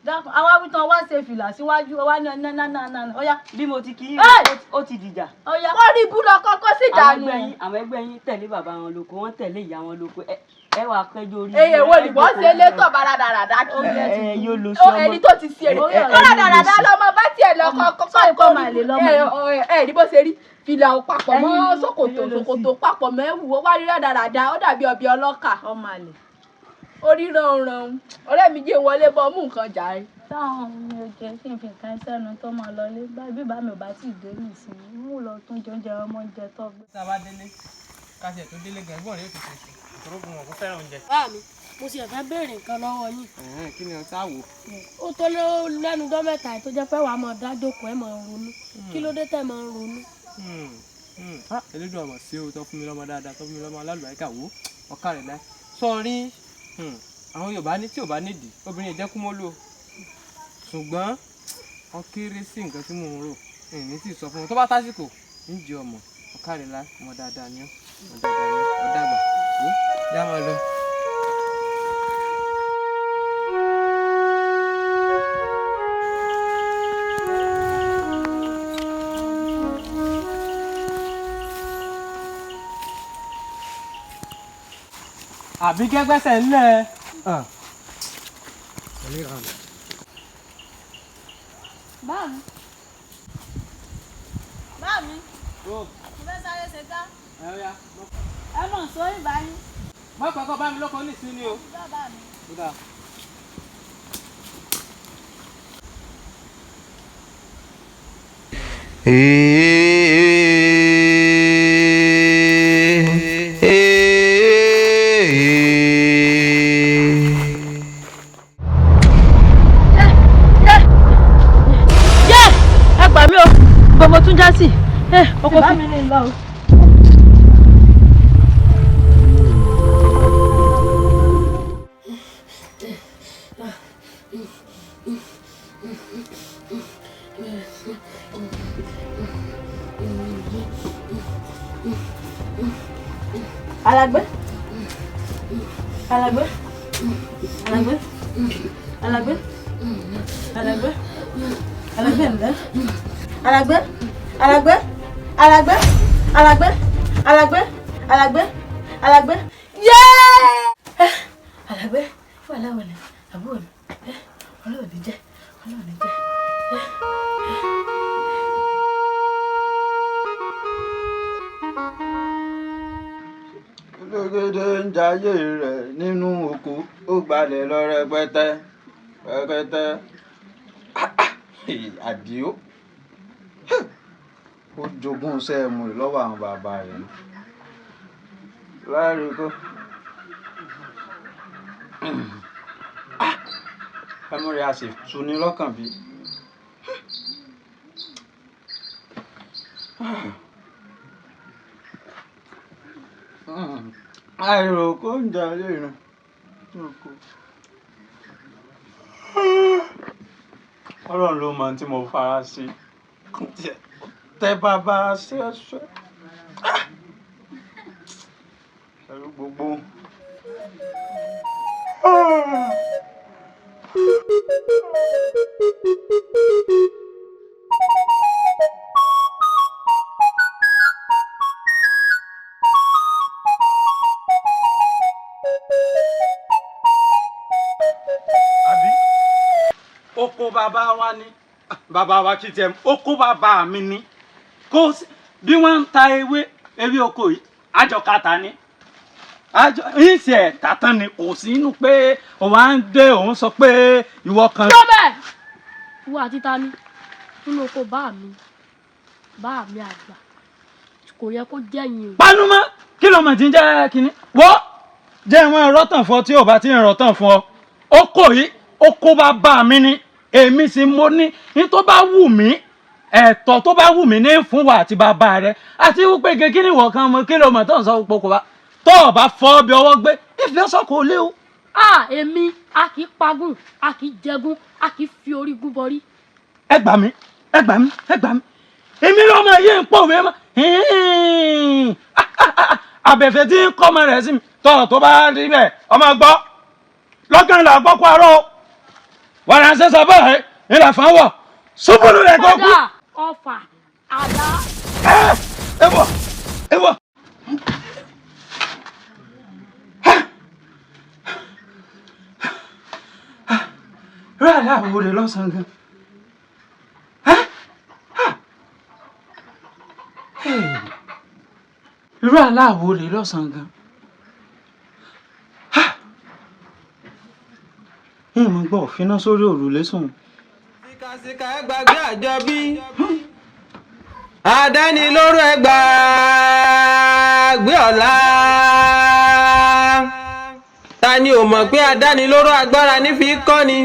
Dákun, àwa wí tán wá ṣe fìlà síwájú, wá ní ná ná ná ná, ó yá. Bí mo ti kí yín, Hey! ó ti dìjà. Ó yá. Wọ́n rí ibú lọ kọ́kọ́ sí Àwọn dànù. ẹgbẹ́ yín, àwọn ẹgbẹ́ yín tẹ̀lé bàbá wọn lóko, wọ́n tẹ̀lé ìyá wọn lóko. Ẹ wàá kẹjọ orí. Èyí wo ni wọ́n ṣe létọ̀ bá rádaràda kí? Ẹ yóò lo sí Ó ọmọ. ẹni tó ti ṣe èrè. Rádaràda lọmọ bá tiẹ̀ lọ kọ́kọ́ Sọ ìkọ́ máa lè lọ́mọ ẹ ẹ rí bó ṣe rí fìlà ò papọ̀ mọ́ Ẹyin ṣòkòtò ló sí. ṣòkòtò papọ̀ mẹ́wù, ó wá rí rádaràda, ó dàbí ọbẹ̀ ọlọ́kà. Ọmọ àlè. Orí ránran ọ̀rẹ́ mi jẹ́ wọlé bọ́ mú nǹkan jà ẹ́. Táwọn mi ò jẹ́ kí n fi nǹkan sẹ́nu tó máa lọ lé báyìí, bí bá mi ò bá tí ì dé nísìnyí, mú lọ tún jẹ oúnjẹ ọmọ oúnjẹ tó gbé. Tá a bá délé, ká tiẹ̀ tó délé gan, ẹ̀gbọ́n rẹ̀ yóò ti ṣe sùn. Ìṣòro wọn kò fẹ́ràn oúnjẹ. Bá mi, mo sì fẹ́ béèrè nǹkan lọ́wọ́ yín. Kí ni o sá wò? Ó tó lẹ́nu ọjọ́ mẹ́ta yìí tó jẹ́ pé wàá máa dá jókòó, ẹ̀ máa ronú. Kí ló dé tẹ̀ máa ń ronú? Elédùn ọmọ sí o tó fún mi lọ́mọ dáadáa, tó fún mi lọ́mọ alálùbáríkà, wò ọ̀ka rẹ̀ láì. Sọrí, àwọn Yorùbá ní tí ò bá nídìí, obìnrin ìjẹ́ kúmólú o. Ṣùgbọ́n ọ kéré sí nǹkan tí mò ń rò, èmi sì sọ fún wọn tó bá tásìkò ń jẹ ọmọ ọ̀ka rẹ̀ láì, ọmọ dáadáa ni ó, ọmọ dáadáa ni ó, ọ dàgbà. Wò ó, já máa lọ. Àbí gẹ́gbẹ́sẹ̀ ńlẹ̀. Bá mi. Bá mi. Mo fẹ́ sáré ṣe ká. Ẹ mọ̀ sọ ìbá yín. Má pẹ́ kọ́ bá mi lọ́kọ̀ nísìnyí o. Bàbá mi. Ó dáa. Yé! Ẹ gbà mí o, gbogbo tún já sí. Ẹ ọkọ fún mi ní lọ o. Alàgbé. Alàgbé. Alàgbé. Alàgbé. Alàgbé. Alàgbé ǹlẹ́. Alàgbé. Alàgbé. Alàgbé. Alàgbé. Alàgbé. Alàgbé. Alàgbé. Yéé! Alàgbé. Fún aláwọ̀lẹ̀ àbúrò mi. Ọlọ́run ní jẹ́. Ọlọ́run ní jẹ́. Ológede ń jayé rẹ̀ nínú oko, ó gbalẹ̀ lọ rẹpẹtẹ rẹpẹtẹ. Àdìó ó jogún sẹ́ẹ̀mù rẹ̀ lọ́wọ́ àwọn bàbá rẹ̀ ni. Láàrin kó ẹmu rẹ̀ a sì tuni lọ́kàn bí. Àìròkó ń jayé rẹ̀ oko. Ọlọ́run ló mọ ohun tí mo fara sí tẹ bàbá sí ẹsẹ pẹ̀lú gbogbo. Àbí oko bàbá wa ni bàbá wa kì í tiẹ̀ oko bàbá mi ni kó bí wọ́n ń ta ewé ewé oko yìí àjọkàtà ni. Àjọ ìṣe ẹ̀ta tán ni kò sí inú pé òun á ń dé òun sọ pé ìwọ kan. Tó bẹ́ẹ̀, ìwọ àti ta ni nínú oko bá mi, bá mi àgbà, kò yẹ kó jẹ́yìn o. Panumọ́, kí ló mọ̀ tí ń jẹ́ kínní wọ́ jẹ́ ìwọ̀n rọ́tàn fún ọ tí ò bá ti ń rọ́tàn fún ọ. Ó kò yí ó kó bá bá mi ní èmi sì mo ní ní tó bá wù mí, ẹ̀tọ́ tó bá wù mí ní fún wa àti bàbá rẹ àti wípé kí ni ìwọ kan mọ, kí ló mọ̀ tó ń sọ pé kò bá tó o bá fọ́ bí ọwọ́ gbé ìfẹ́ sọ́kò lé o. A èmi a kì í pagún, a kì í jẹgún, a kì í fi orí gún bọrí. Ẹ gbà mí, ẹ gbà mí, ẹ gbà mí, èmi lọ́mọ yìí ń pòwe mọ́ abẹ̀fẹ̀ tí ń kọ́ ọmọ rẹ̀ sí mi tọ́ tó bá rí bẹ́ẹ̀ ọmọ gbọ́ lọ́gán là gbọ́ kó arọ́ wàrà ń sẹ́sọ báyìí ńlá fún wọ̀ ṣubúlù rẹ̀ kó kú. Kódà ọfà àdá. Ẹ wọ, ẹ wọ. Rẹ́ àláwọ̀ rẹ̀ lọ́sàn-án gan. Irú aláwo rèé lọ́sàn-án gan. Ìmọ̀ gbọ́ òfiná sórí òrùlé sùn. Síkàsíkà ẹ gbàgbé àjọbí. Àdánilóró ẹ gbàgbé ọ̀la. Ta ni ò mọ̀ pé àdánilóró agbára ní fi kọ́ ni?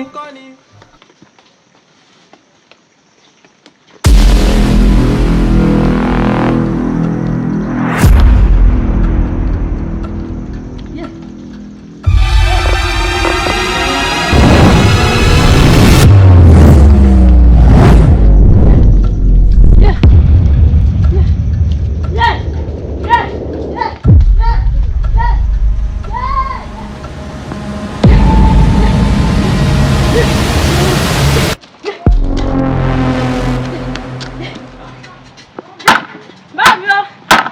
Báàmí o!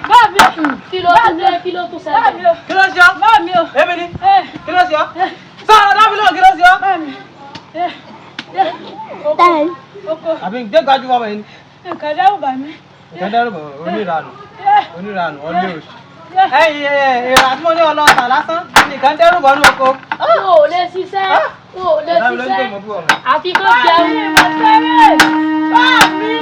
Báàmí o! Kí ló tún dé? Kí ló tún ṣẹlẹ̀? Báàmí o! Kí ló ṣe ọ́? Báàmí o! Èmi ni. Kí ló ṣe ọ́? Sọ̀rọ̀ dábìlì, kí ló ṣe ọ́? Báàmí. Oko. Àbí jẹ́ gbajúmọ̀ ọmọ yìí ni. Nǹkan dẹ́rù bà mí. Nǹkan dẹ́rù bà mí, oníranù. Oníranù, ọlé oṣù. Ẹ̀yin èrò àti mo ní ọlọ́ta lásán, nìkan dẹ́rù bọ́ ní oko. N ò lè ṣiṣẹ́, n ò lè ṣiṣẹ́, àfi kó jẹun. Báàmí!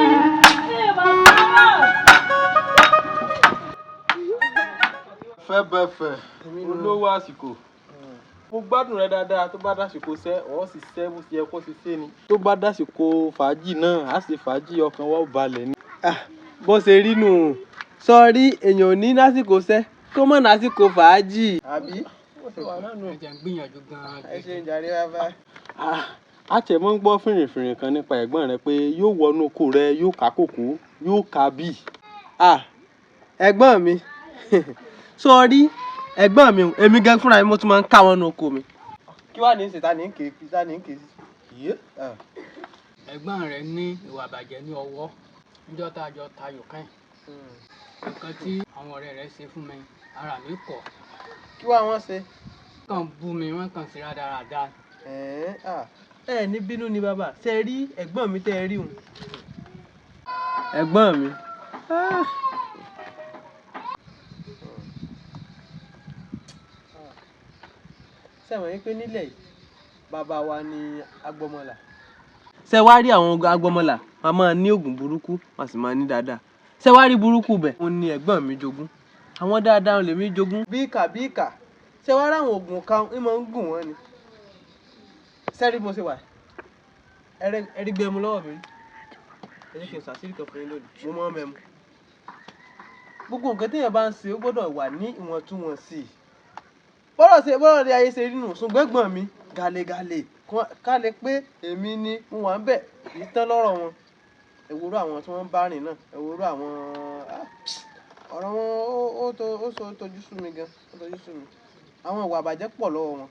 Fẹ́ bẹ́ẹ̀ fẹ́ olówó àsìkò, mo gbádùn rẹ dáadáa. Tó bá dásìkò sẹ́ ọ̀ sì sẹ́ bó ṣe yẹ kó ṣe ṣe ni, tó bá dásìkò fàájì náà á sì fàájì, ọkàn wa ó balẹ̀ ni. Bó ṣe rí nù, sọrí èèyàn ò ní lásìkò sẹ́ kó mọ̀ lásìkò fàájì. Àbí? Ẹ jẹ́ ń gbìyànjú gan-an. Ẹ ṣe ń jàre bàbá. A tẹ̀ mọ́ ń gbọ́ fìrìfìrì kan nípa ẹ̀gbọ́n rẹ pé yóò wọnú oko rẹ, yóò ká kòkó, yóò ká bíi. Ẹ̀gbọ́n mi, sọrí ẹ̀gbọ́n mi, èmi gan fúnra mi mo tún máa ń ká wọn nu oko mi. Kí wàá ní í ṣe, ta ní ń ké, ta ní ń ké sí? Ẹ̀gbọ́n rẹ̀ ní ìwà àbàjẹ́ ní ọwọ́ níjọ́ tá a jọ tayò kẹ́yìn. Nǹkan tí àwọn ọ̀rẹ́ rẹ̀ ṣe fún mi, ara mi kọ̀. Kí wàá wọ́n ṣe? Kàn bú mi, wọ́n kàn sí rádaràda. Ẹ ní bínú ni bàbá, ṣe rí ẹ̀gbọ́n mi tẹ́ ẹ rí òun. Ẹ̀gbọ́n mi. Ṣé mọ̀ wípé nílẹ̀ yìí bàbá wa ni agbọmọlà. Ṣé wàá rí àwọn agbọmọlà, wọn máa ní oògùn burúkú, wọn sì máa ní dáadáa. Ṣé wàá rí burúkú bẹ̀? Ó ní ẹ̀gbọ́n mi jogún. Àwọn dáadáa lèmi jogún. Bí ìkà bí ìkà. Ṣé wàá rí àwọn oògùn kan ń máa ń gùn wọ́n ni? Ṣé rí bí mo ṣe wà? Ẹ rí gbẹmu lọ́wọ́ mi rí. Ẹ jẹ́ kí n ṣàṣírí kan fún yín lónìí. Mo máa ń mẹ́mu. Gbogbo nǹkan téèyàn bá ń ṣe ó gbọ́dọ̀ wà ní ìwọ̀ntúnwọ̀nsì. Bọ́rọ̀ ṣe bọ́rọ̀ ní ayé ṣe rí nù, ṣùgbọ́n ẹ̀gbọ́n mi gàlégàlé ká lè pé èmi ni mo wà ń bẹ̀ kì í tán lọ́rọ̀ wọn. Ẹ wo irú àwọn tí wọ́n ń bá rìn náà, ẹ wo irú àwọn ọ̀rọ̀ wọn ó tojú sú mi gan, ó tojú sú mi. Àwọn ìwà àbàjẹ́ pọ̀ lọ́wọ́ wọn.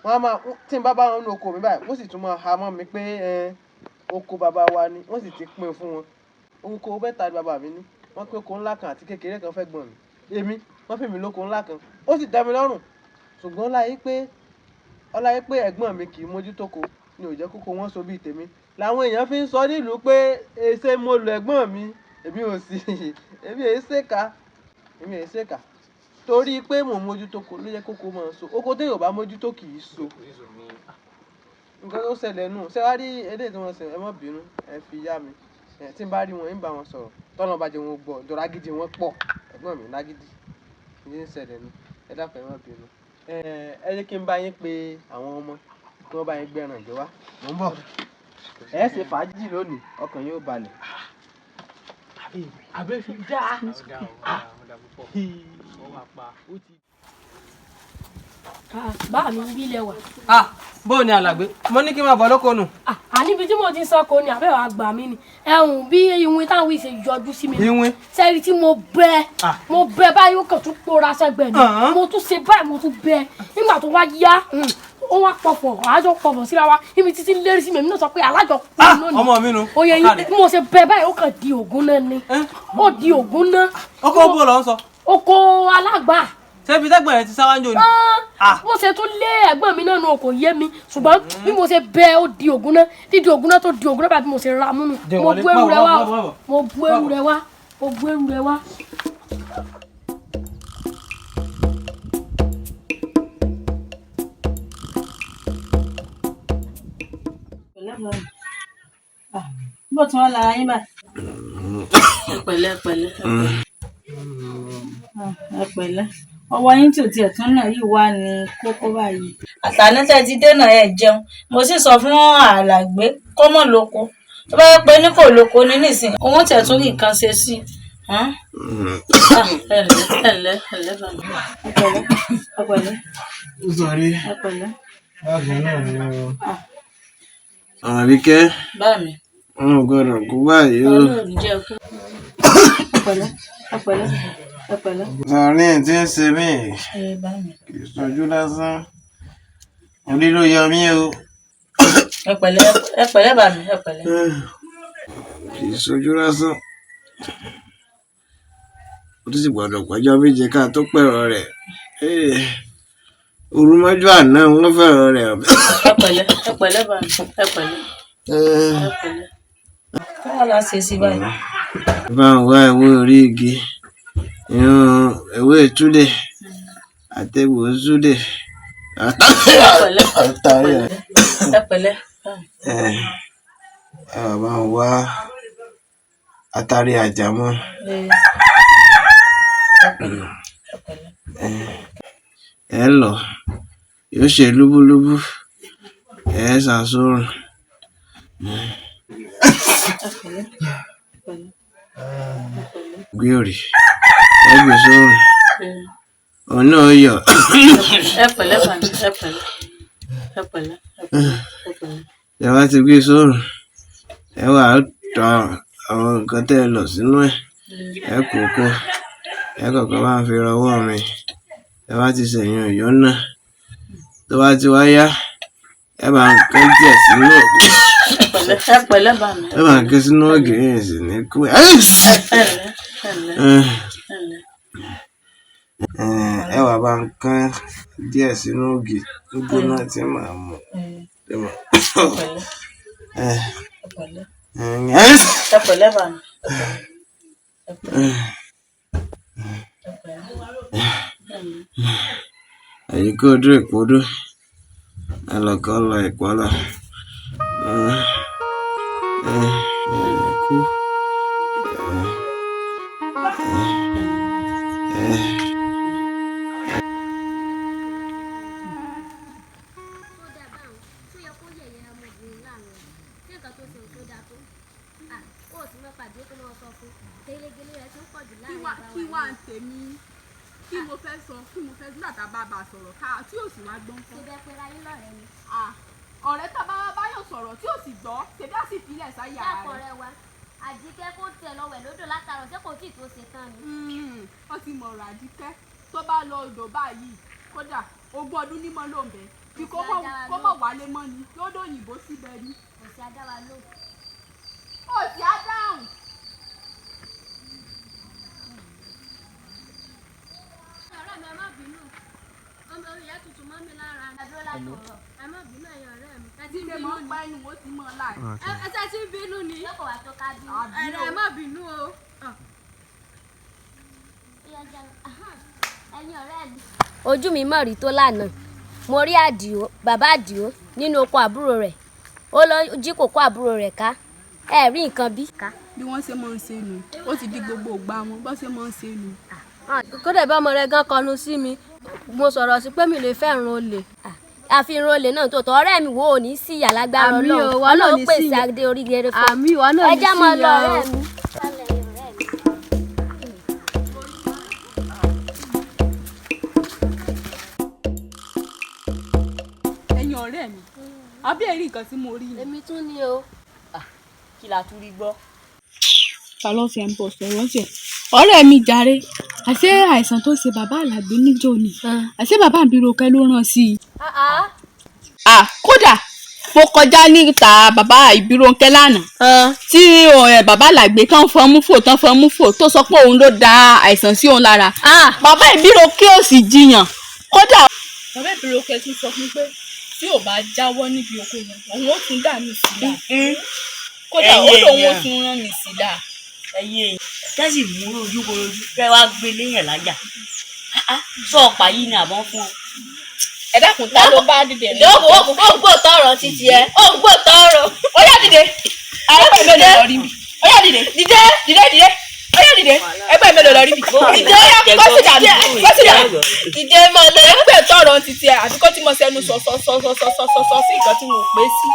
Wọ́n á máa tí n bá bá wọn nínú oko mi báyìí, wọ́n sì tún máa ha mọ́ mi pé oko bàbá wa ni, wọ́n sì ti pín fún wọn. Oko mẹ́ta ni bàbá mi ní. Wọ́n pín oko ńlá kan àti kékeré kan fẹ́ gbọ̀n mi. Èmi, wọ́n fún mi lóko ńlá kan. Ó sì tẹ́ mi lọ́rùn. Ṣùgbọ́n ọláyé pé ẹ̀gbọ́n mi kì í mójútó ko ni ò jẹ́ kókó wọn so bíi tèmi. Làwọn èèyàn fi ń sọ nílùú pé èsè mo lọ ẹ̀gbọ́n mi, èmi ò sí, èmi èé ṣèkà, èmi èé ṣèkà. Torí pé mò ń mójútó ko ló jẹ́ kókó máa so. Oko téèyàn ò bá mójútó kì í so. Nǹkan tó ṣẹlẹ̀ nù. Ṣé wàá rí eléyìí tí wọ́n ṣe? Ẹ má bínú, ẹ fi yá mi. Tí n bá rí wọn, ń bá wọn sọ̀rọ̀. Tọ́lọ́run bá jẹ́ wọn gbọ́, nítorí agídí wọn pọ̀. Ẹ̀gbọ́n mi lágídí. Ní ń ṣẹlẹ̀ nù. Ẹ dákun, ẹ má bínú. Ẹ jẹ́ kí n bá yín pe àwọn ọmọ kí wọ́n bá yín gbẹ́ran ìgbẹ́ wá. Mò ń bọ̀. Ẹ ṣe fàájì lónìí, ọkàn yóò balẹ̀. Àbẹ́ fi dá. Bá mi ń bí ilẹ̀ wà. Ah, bó ni alàgbé? Mo ní kí n máa bọ̀ lóko nù. Àníbi tí mo ti ń sọkò ni àbẹ̀wò àgbà mi ni ẹ̀hún bí iwin táwọn ìṣe yọjú sí mi. Iwin? Sẹ́yìn tí mo bẹ́ mo bẹ́ báyìí ó kàn tún pòórá sẹ́gbẹ̀ẹ́ ni mo tún ṣe báyìí mo tún bẹ́ nígbà tó wá yá ó wá pọ̀fọ̀ àjọ pọ̀fọ̀ síra wa ibi títí lérí sí mi èmi náà sọ pé alájọ pọ̀ lónìí. Ọmọ mi nu. Oyè yín bí mo ṣe bẹ́ báyìí ó kàn di ògún náà ni ó di ògún náà. Oko bó lọ ń sọ. Oko alágbà. Ṣé ibi tẹ́gbọ̀n rẹ ti sáwájú ni? Bó ṣe tún lé ẹ̀gbọ́n mi náà nu kò yé mi ṣùgbọ́n bí mo ṣe bẹ́ ó di ògún náà dídi ògún náà tó di ògún náà báyìí bí mo ṣe ra múnu mo bú eru rẹ wá mo bú eru rẹ wá mo bú eru rẹ wá. Bó tí wọ́n lára yín báyìí. Ẹ pẹ̀lẹ́, ẹ pẹ̀lẹ́, ẹ pẹ̀lẹ́. Ọwọ́ yín tí ò tiẹ̀ tún náà yìí wá ní kókó báyìí. Àtàní tẹ́ ti dènà ẹ̀ jẹun. Mo sì sọ fún Àlàgbé kó mọ̀ lóko. Tó bá yẹ pé ní kò lóko ní nísìnyí, òun tiẹ̀ tún rí nǹkan ṣe sí i. Ẹ ǹlẹ́, ẹ ǹlẹ́, ẹ ǹlẹ́ bàbá. Ẹ pẹ̀lẹ́, ẹ pẹ̀lẹ́. Sọ̀rí. Ẹ pẹ̀lẹ́. Bákan náà ni o. Àbíkẹ́. Bá mi. N ò gbọdọ̀ kú báyìí o. Ọlọ́run jẹ́ kú. Ẹ pẹ̀lẹ́, ẹ pẹ̀lẹ́, ẹ pẹ̀lẹ́. Sọ̀rí tí ń ṣe mí. Ẹ bá mi. Kì í ṣojú lásán. Orí ló yọ mí o. Ẹ pẹ̀lẹ́, ẹ pẹ̀lẹ́ bá mi, ẹ pẹ̀lẹ́. Kì í ṣojú lásán. Ó tún sì gbọdọ̀ pẹ́jọ́ méje ká tó pẹ̀rọ rẹ̀. Òru mọ́jú àná wọ́n fẹ̀rọ rẹ̀. Ẹ pẹ̀lẹ́, ẹ pẹ̀lẹ́ bá mi, ẹ pẹ̀lẹ́. Ẹ pẹ̀lẹ́. Kí wàá la ṣe sí báyìí? Bá ń wá ewé orí igi, irun ewé túlẹ̀, àtẹ̀wò túlẹ̀, àtàrí ẹ̀. Ẹ pẹ̀lẹ́. Ẹ wà bá ń wá àtàrí àjàmọ́. Ẹ lọ, yóò ṣe lúbúlúbú, ẹ ṣàṣọrùn. Gbé òrì, ẹ gbé sórùn, òun náà yọ. Ẹ pẹ̀lẹ́ bá mi, ẹ pẹ̀lẹ́, ẹ pẹ̀lẹ́, ẹ pẹ̀lẹ́. Ẹ bá ti gbé sórùn, ẹ wà á tọ àwọn nǹkan tẹ́ ẹ lọ sínú ẹ̀, ẹ kó kó, ẹ kọ̀ọ̀kan bá ń fi rọwọ́ mi. Ẹ bá ti ṣẹ̀yìn ọ̀yọ́ náà, tó bá ti wá yá, ẹ bá ń kán díẹ̀ sínú ògì. Ẹ pẹ̀lẹ́ bá mi. Ẹ bá ń kán sínú ògì yìí sì ní kú. Ẹ pẹ̀lẹ́, ẹ pẹ̀lẹ́. Ẹ wà bá ń kán díẹ̀ sínú ògì gbígbóná tí màá mú. Ẹ pẹ̀lẹ́. Ẹ pẹ̀lẹ́ bá mi. Àyíkó ojú ìpodó, ẹlọ́kọ́ lọ ìpọ́lọ̀. Kú. Kí wá ń tèmi kí mo fẹ́ sọ kí mo fẹ́ nígbà tá a bá bá a sọ̀rọ̀ ká tí ò sì wá gbọ́n kọ́. Ṣé bẹ́ẹ̀ pé ráyé lọ́rẹ̀ẹ́ ni? Ọ̀rẹ́ tá a bá báyọ̀ sọ̀rọ̀ tí ò sì gbọ́ ṣebí á sì filẹ̀ sáyà rẹ̀. Dápọ̀ rẹ wa, Àjíkẹ́ kó tiẹ̀ lọ wẹ̀ lódò látàárọ̀ ṣé kò tí ì tó ṣe tán ni. Ó ti mọ̀rọ̀ Àjíkẹ́ tó bá lọ odò báyìí kódà ogún ọdún ní mọ́ ló ń bẹ̀ bí kó mọ̀ wálé mọ́ ni lódò òyìnbó síbẹ̀ ni. Kò sí ajá wa lò. Ó ti á dáhùn. Ọ̀rẹ́ mi, ẹ má bínú. Ọmọ orí ìyá tuntun mọ́ mi lára. Ẹ má bínú ẹ̀yin ọ̀rẹ́ mi. Ẹ ti ń bínú ni. Pẹ́ nu ó ti mọ́ láì. Ẹ ṣe ti ń bínú ni. Ṣé kò wá tó ká bínú? Ẹ̀rẹ̀ ẹ má bínú o. Ojú mi mọ̀ rí tó lánàá. Mo rí Àdìó, bàbá Àdìó nínú oko àbúrò rẹ̀. Ó lọ jí kòkó àbúrò rẹ̀ ká. Ẹ rí nǹkan bí. Bí wọ́n ṣe máa ń ṣe nù, ó ti di gbogbo ìgbà wọn bọ́n ṣe máa ń ṣe nù. Kódà bá ọmọ rẹ gan kọnu sí mi, mo sọ̀rọ̀ sí pé mi lè fẹ́ràn olè. Àfihàn olè náà tó tọ́ ọ̀rẹ́ mi wo ò ní sí ìyà lágbára. Àmín o, Ọlọ́run wa náà Ọlọ́run ní pèsè sí ìyà. adé orí rere fún Àmín, wa náà ẹ ní já sí máa lọ ìyà o. ọ̀rẹ́ mi. Ẹ̀yin ọ̀rẹ́ mi, àbí ẹ rí nǹkan tí mo rí ni. Èmi tún ni o. Kí la tún rí gbọ́? Ta ló fi ń bọ̀ sọ̀rọ̀ ṣe ọ̀rẹ́ mi jàre? Àṣé àìsàn tó ṣe bàbá Àlàgbé níjó ni, àṣé bàbá Àbíròkẹ́ ló rán sí i. Ah, kódà mo kọjá níta bàbá Ìbírónkẹ́ lánàá tí bàbá Àlàgbé tán fọmú fò tán fọmú fò tó sọ pé òun ló da àìsàn sí òun lára. Bàbá Ìbírónkẹ́ ò sì jiyàn kódà. Bàbá Ìbírónkẹ́ tún sọ fún pé tí ò bá jáwọ́ níbi oko yẹn, òun ó tún dà mí sílá, kódà ó Ẹ̀yin lóun ó èèyàn. tún rán mi sílá. Ẹ̀yin èèyàn, kẹ́sì mú ojúkorojú kẹ́ wá gbé léyàn lájà. Sọ ọ̀pá yìí ni àbọ̀ fún ọ. Ẹ dákun, ta ló bá dìde? Ó gbọ́ tọrọ títí ẹ, ó gbọ́ tọrọ. Ó yá, dìde. Ẹgbẹ́ mélòó lọ rí mi? Ó yá, dìde, dìde, dìde, dìde. Ó yá, dìde. Ẹgbẹ́ mélòó lọ rí mi? Dìde, ó yá, kó sì dànù, kó sì dànù. Dìde mọ́ lọ. Ẹgbẹ́ tọrọ títí ẹ àti kó tí mo sẹnu sọ sọ sọ sọ sọ sọ sọ sọ sí nǹkan tí mo pè sí.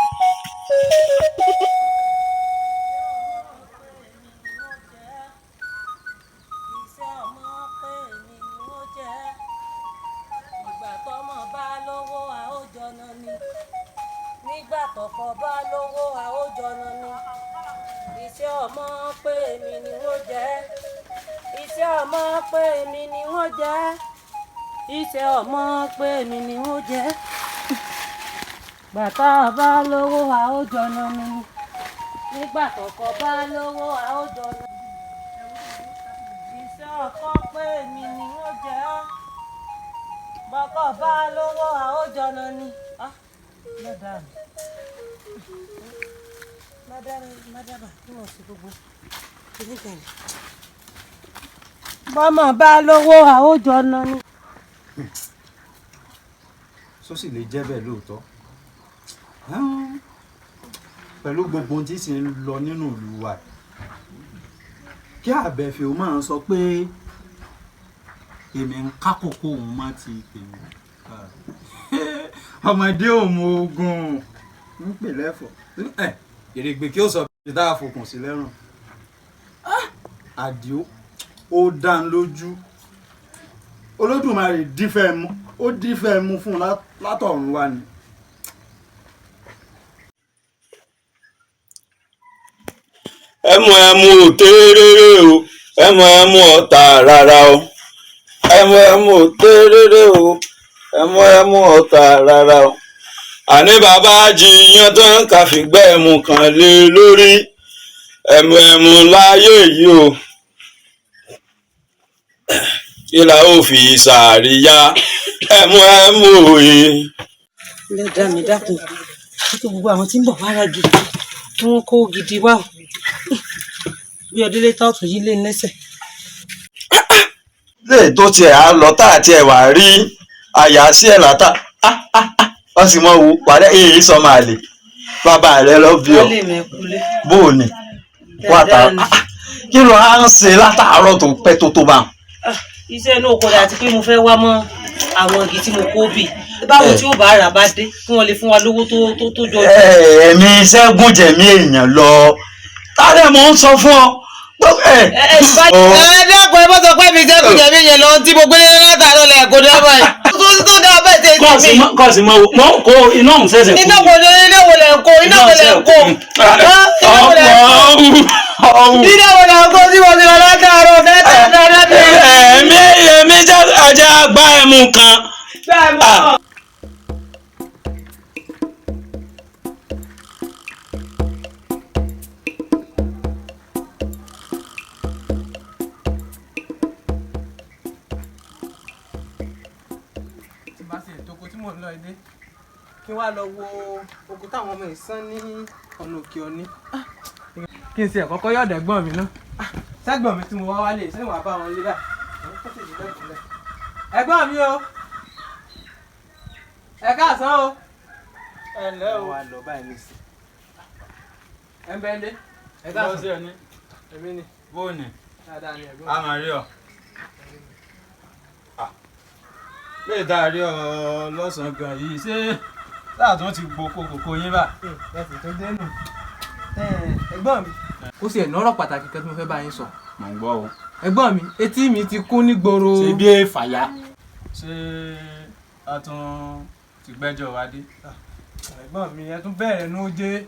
Ìgbà tọ́mọ bá lówó, a ó jọna ni. Nígbà tọkọ bá lówó, a ó jọna ni. Iṣẹ́ ọmọ pé èmi ni wọ́n jẹ́. Iṣẹ́ ọmọ pé èmi ni wọ́n jẹ́. Iṣẹ́ ọmọ pé èmi ni wọ́n jẹ́. Bàtà bá lówó, a ó jọna ni. Nígbà tọkọ bá lówó, a ó jọna. Iṣẹ́ ọkọ pé èmi ni wọ́n jẹ́. Bọ́kọ̀ bá lówó, a ó jọna ni. Ah, lọ́dà mi. Mádàbà kí wọ́n ṣe gbogbo kìnnìkan. Bọ́mọ bá lówó, a ó jọna ni. Só sì lè jẹ́ bẹ́ẹ̀ lóòótọ́? Pẹ̀lú gbogbo ohun tí sì ń lọ nínú ìlú wa yìí, kí Àbẹ̀fẹ̀ ó máa sọ pé èmi ń kákòókò òun má ti tèmi. Ọmọdé ò mọ ogun ń pè lẹ́fọ̀ọ́ ẹ̀ èrègbè kí ó sọ bí tá a fòkùn sí lẹ́rùn. Àdìó, ó dá ń lójú, Olódùmarè dífẹ́ mu, ó dífẹ́ mu fún un látọ̀run wá ni. Ẹmu ẹmu ò téréré o, ẹmu ẹmu ọ̀tà rárá o, ẹmu ẹmu ò téréré o, ẹmu ẹmu ọ̀tà rárá o. Àní bàbá jiyàn tán ká fìgbẹ́ ẹmu kan lé lórí. Ẹmu ẹmu láyé yìí o, kí la ó fi sàríyá ẹmu ẹmu òye. Lẹ́dàá mi, dákun, kí gbogbo àwọn tí ń bọ̀ wá ra gidi kí wọ́n kó gidi wá o. Bí ọdílé tá ọ̀tún yìí lé lẹ́sẹ̀. Lè tó tiẹ̀ á lọ tá àti ẹ̀ wá rí àyà sí ẹ̀ látà wọ́n sì mọ̀ wò wàlẹ́ èyí sọ máa lè bàbá rẹ lọ bí ọ. Lálẹ́ mi kúlé. Bó o ní wà tá kí ló á ń ṣe látàárọ̀ tó pẹ́ tó tó bá wọn. Iṣẹ́ inú oko rẹ̀ àti pé mo fẹ́ wá mọ́ àwọn igi tí mo kó bì. Báwo tí ó bá rà bá dé kí wọ́n lè fún wa lówó tó tó tó jọjú. Ẹ̀mí ṣẹ́gun jẹ̀mí èèyàn lọ tálẹ̀ mò ń sọ fún ọ. Ẹ dákun, ẹ bọ́ sọ pé mi sẹ́kùn jẹ̀mí yẹn lọ tí mo gbélé látàárọ̀ lẹ̀ kó dábàá yìí. Tó dábàá ṣe Kọ́ọ̀sì mọ́ kọ́ọ̀sì mọ́ mọ́ kó iná òun ṣẹ̀ṣẹ̀ kú. Iná wo lẹ iná wo lẹ ń kó? Iná wo lẹ ń kó? Iná wo lẹ ń kó? Iná wo lẹ ń kó tí mo ti lọ látàárọ̀ látàárọ̀? Ẹ̀mí ẹ̀mí jẹ́ ajá gbá ẹmu kan. Tí bá ṣe ètò oko tí mò ń lọ ilé, kí n wá lọ wo oko táwọn ọmọ yìí sán ní ọ̀nà òkè òní. Kí n ṣe ẹ̀kọ́kọ́ yọ̀dẹ̀ gbọ́n mi náà sẹ́gbọ̀n mi tí mo wá wálé, ṣé wàá bá wọn lé báyìí? Àwọn tó sì ti dẹ́kun lẹ̀. Ẹ̀gbọ́n mi o, ẹ káàsán o. Ẹ ǹlẹ́ o. Wà lọ báyìí nísìn. Ẹ ń bẹ́ ń dé. Ẹ káàsán. Lọ́sẹ̀ ni. Èmi ni. Bóòní. Dáadáa ni ẹ̀gbọ́n. A máa rí ọ. Lè dá rí ọ lọ́sàn-án gan yìí, ṣé sáà tún ti gboko kòkó yín bá? Ẹ sì tún dé nù. Ẹ̀gbọ́n mi. Ó sì ẹ̀ nọ́rọ̀ pàtàkì kan tí mo fẹ́ bá yín sọ. Mò ń gbọ́ o. Ẹ̀gbọ́n mi, etí mi ti kún nígboro. Ṣé bí fàyà? Ṣé a tún ti gbẹ́jọ́ wa dé? Ẹ̀gbọ́n mi, ẹ tún bẹ̀rẹ̀ nú jẹ́.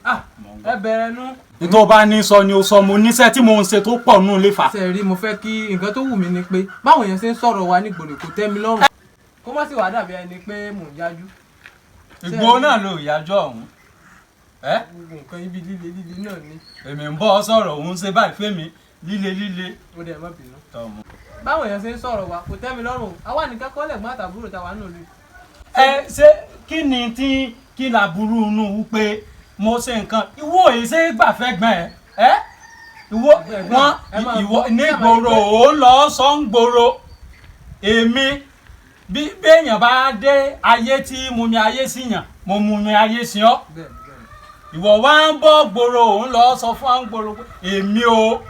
Ẹ bẹ̀rẹ̀ nú. Nítorí bá ní sọ ni o sọ, mo níṣẹ́ tí mò ń ṣe tó pọ̀ nù lè fà. Ṣé rí, mo fẹ́ kí nǹkan tó wù mí ni pé báwọn èèyàn ṣe ń sọ̀rọ̀ wa nígboro kò tẹ́ mi lọ́rùn. Kó má sì wá dàbí ẹni pé mò ń yájú. Ìgboro náà lo ìyájọ́ ọ̀hún. Gbogbo nǹkan ibi líle líle náà ni. Èmi ń bọ́ ọ sọ̀rọ̀, òun ṣe báyìí fẹ́mi líle líle. Ó dẹ̀ má bínú. Báwọn èèyàn ṣe ń sọ̀rọ̀ wa kò tẹ́ mi lọ́rùn. Àwa nìkan kọ́ lẹ̀gbọ́n àtàbúrò ta wà nínú ìlú. Ẹ ṣé kí ni tí kí la burú inú wípé mo ṣe nǹkan ìwọ èyí ṣe gbàfẹ́ gbọ́n ẹ ẹ ìwọ wọn ìwọ nígboro ò lọ sọ ń gbòòrò èmi bí béèyàn bá dé ayé tí mo mi ayé sí yàn mo mú mi ayé sí ọ ìwọ wá ń bọ́ gbòòrò òun lọ sọ fún à ń gbòòrò pé èmi o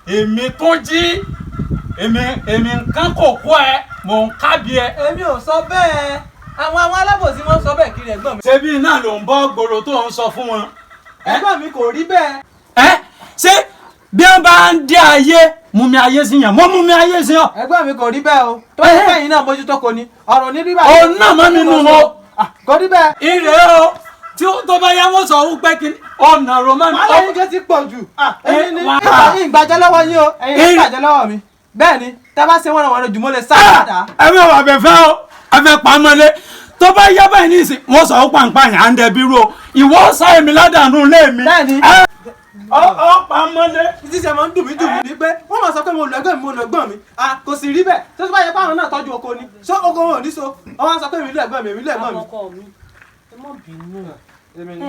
èmi tó jí èmi èmi nǹkan kò kó ẹ mò ń kábi ẹ. Èmi ò sọ bẹ́ẹ̀, àwọn alábòsí wọn sọ bẹ́ẹ̀ kiri ẹ̀gbọ́n mi. Ṣebí náà ló ń bọ́ gbòòrò tó ń sọ fún wọn. Ẹ̀gbọ́n mi kò rí bẹ́ẹ̀. Ẹ ṣé bí wọn bá ń dé ayé mú mi ayé sí yàn mo mú mi ayé sí yàn. Ẹ̀gbọ́n mi kò rí bẹ́ẹ̀ o, tó bá yẹ kẹ́yìn náà mójútó kò ní ọ̀rọ̀ ní rí báyìí. Òun náà mọ́ mi nù o. Kò rí bẹ́ẹ̀. Ire o, tí tó bá yá wọ́n sọ wípé kí ọ̀nà roman. Wàhálà yín jẹ́ ti pọ̀ jù. Èmi ni ìgbàjẹ́ lọ́wọ́ yín o, ẹ̀yin ìgbàjẹ́ lọ́wọ́ mi. Bẹ́ẹ̀ ni, tá a bá ṣe wọ́n wọ́n jù mọ́ lè sá padà. Ẹ bẹ wà bẹ fẹ́ o, ẹ fẹ́ pamọ́lé tó bá yá báyìí ní ìsìn wọ́n sọ pàǹpà yàn á ń dẹbi rú o, ìwọ sá èmi ládàánú ilé mi. Bẹ́ẹ̀ni. Ọ pamọ́lé. Títí ṣe máa ń dùn mí dùn mí ni pé wọ́n máa sọ pé mo lọ́gbọ̀n mi mo lọ́gbọ̀n mi, kò sì rí bẹ́ẹ̀. Tó bá yẹ pé àwọn náà tọ́jú oko ni ṣó oko wọn ò ní so, wọ́n wá sọ pé èmi lẹ́gbọ̀n mi èmi lẹ́gbọ̀n mi. Ọkọ mi, ẹ má bínú,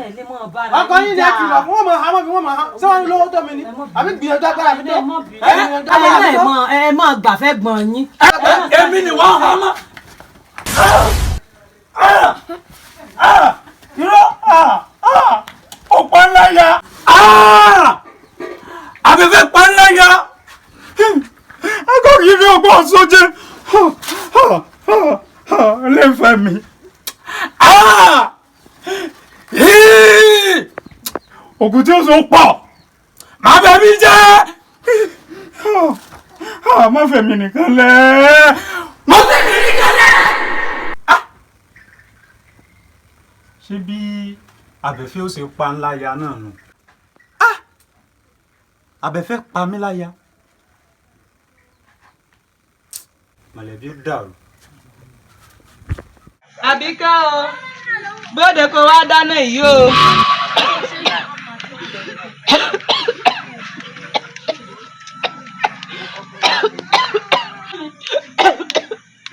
ẹ lè mọ bára ọkọ yín ni ẹ kìlọ̀ fún wọn mọ àmọ́ mi wọn mọ ṣé wọn lówó tó mi ni àbí gbìyànjú agbára mi tó ẹ mọ ẹ mọ gbàfẹ́ gbọ̀n yín. Èmi ni wọ́n hàn mọ́. Irọ́ ó pa ńlá ya, afẹ́fẹ́ pa ńlá ya, akọ́kọ́ yìí ní ọgbọ́n sójẹ́ lẹ́fẹ̀ẹ́ mi. Ògùn tí ó so pọ̀ máa bẹ̀ mí jẹ́, má fẹ̀mí nìkan lẹ̀, má fẹ̀mí nìkan lẹ̀. Ṣé bí abẹ́fẹ́ ó ṣe pa ńlá ya náà nù? Abẹ́fẹ́ pa mí láya, mọ̀lẹ́bí ó dàrú. Àbíkẹ́ o, bóde kó wá dáná yìí o.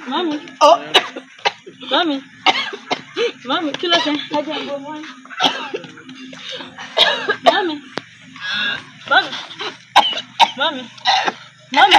Mami. Mami. Mami, kí ló ṣe? Ẹ jẹ́ n bo wọ́n. Mami. Mami. Mami. Mami.